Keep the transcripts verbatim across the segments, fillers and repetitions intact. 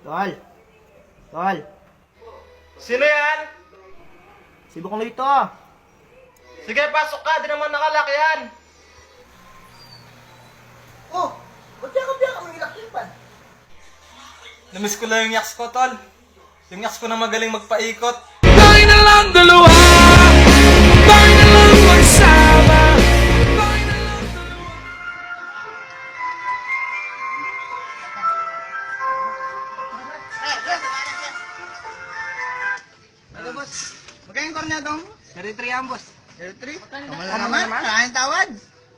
Tol. Tol. Sino yan? Si Buknoy to. Sige, pasok ka. Di naman nakalak yan. Oh, ba't yan ka biyak ang ilak yan pa? Namiss ko lang yung yaks ko, tol. Yung yaks ko na magaling magpaikot. Tayo na lang dalawa. Tayo na lang magsama. Tayo na lang dalawa. Ano, boss? Magkano yung korneta mo? Thirty-three yan, boss. Thirty-three? Kamahal na naman. Kamahal na naman. Saan tawad?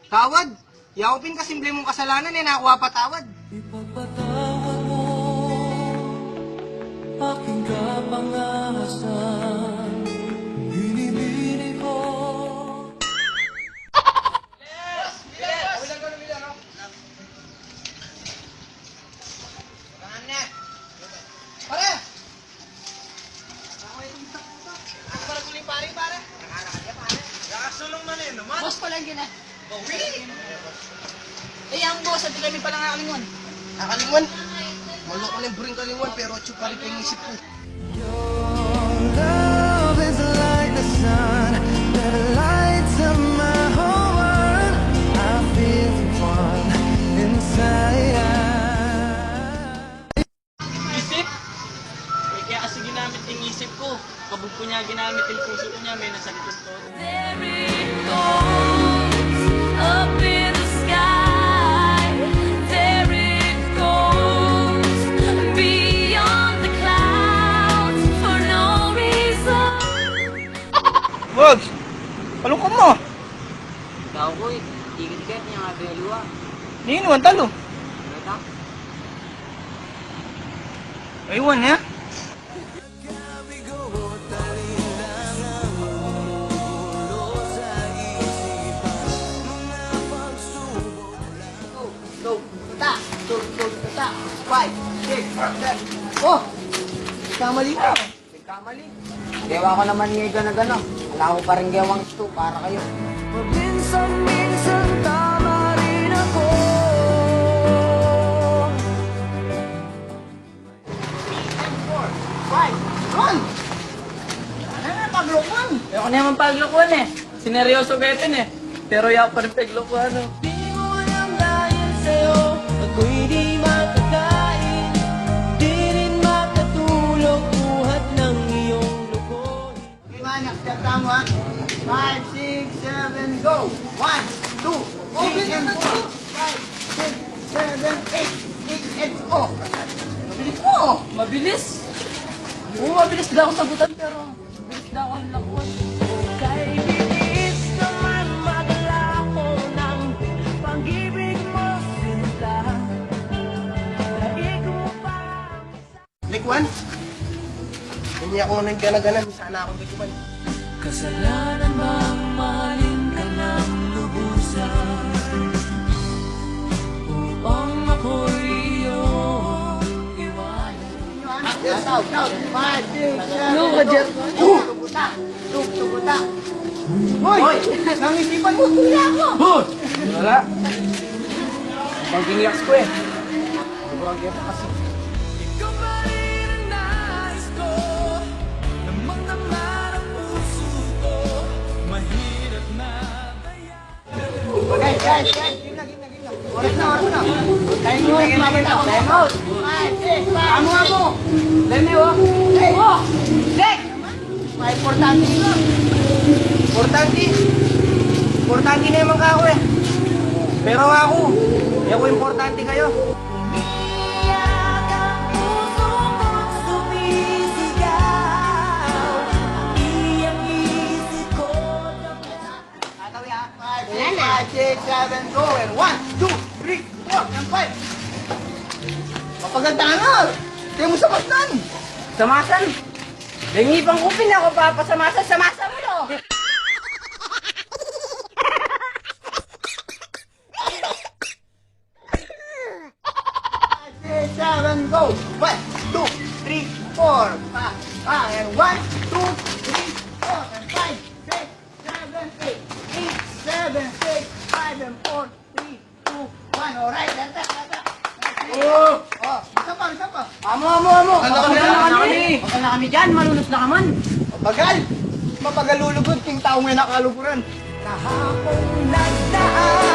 Tawad? Yaupin, kasimple mong kasalanan, e na ku patawad. Ipagpatawad mo aking kapangasan, binibini ko. Pare! Ako itong isang puto. Ako pala tuloy, pare, pare. Nakasulong na rin naman. Boss, palengke na. Bawi! E, ang boss, at kami pala nga kalingwan. Nakakalingwan? Maloko na yung buring kalingwan, pero atsu pa rin pang isip ko. Your love is like the sun that lights up my whole world. I feel the warmth inside. Isip? E, kaya kasi ginamit ing isip ku. Kabud ku nya ginamit ing pusu ku nya, me na sakit ing todo. There it goes, up in the sky. There it goes, beyond the clouds, for no reason. Boss, alung ka mo? Tau ku, e. Ikit-ikit nya nga belu a. Ninu ang talo? Ano ta? Aywan ya. Go, go, tuta. Go, go, tuta. Five, six, seven. Oh! Kamali ka. Kamali. Gewa ku naman ngan gana-gana. Ala ku pa ring gewang two para kayu. Paminsan-minsan tama rin ako. Five, run! Ano na, paglukwan? E ku naman paglukwan e. Sineryoso ku iti e. Pero yaku pa rin peglokuan, no? Di mo alam dahil sa'yo, ako'y di makakain, di rin makatulog, buhat ng iyong lokohin. Lima, next step tamu, ha? Five, six, seven, go! One, two, three, and four. Five, six, seven, eight. Eight, eight, oh. Mabilis mo. Mabilis. Oo, mabilis daw akong sagutan, pero mabilis daw akong lakuan. Kay bilis naman maglaho ng pag-ibig mo, sinta. Daig mo pa ang Likuan? Ini aku nang gana-gana, sana akong likuan. Kasalanan bang mahalin ka ng lubusan? Upang ako'y iyong iwanan. Out, out, out. Five, six, seven, go. Tubuta. Tubuta. Hoy! Nangisipan mo, tuya ako! Hoy! Wala. Pangkingyak ko e. Sobrang kaya kasi. Ikaw pa rin ang nais ko, lamang naman ang puso ko, mahirap na kaya. Guys, guys, guys, game na, game na, game na. Oras na, oras na. Time out, time out, time out. Five, six, five. Amo, amo. Dali, oh. Hey. Oh. Hey. May importante ito. Importante. Importante naman ka aku e. Pero aku, e ku importante kayu. Umiiyak ang puso kong sumisigaw. Iyak isip ko. Five, six, seven, go. And one, two, three, four, and five. Mapagandanan. Timu samasan. Samasan. Dangi pang kupin aku, papasamasan, samasan mu, no? Five, six, seven, go. One, two, three, four, five, five, and one, two, three, four, and five, six, seven, eight, eight, seven, six, five, and four, three, two, one. Alright, that's it, that's it. Oh! Oh, isa pa, isa pa. Amo, amo, amo! Ano kami? Ano kami? Bagal na kami diyan, malunus na ka man. Mabagal! Mabagal lulugud king taung may nakaluguran. Kahapon nagdaan.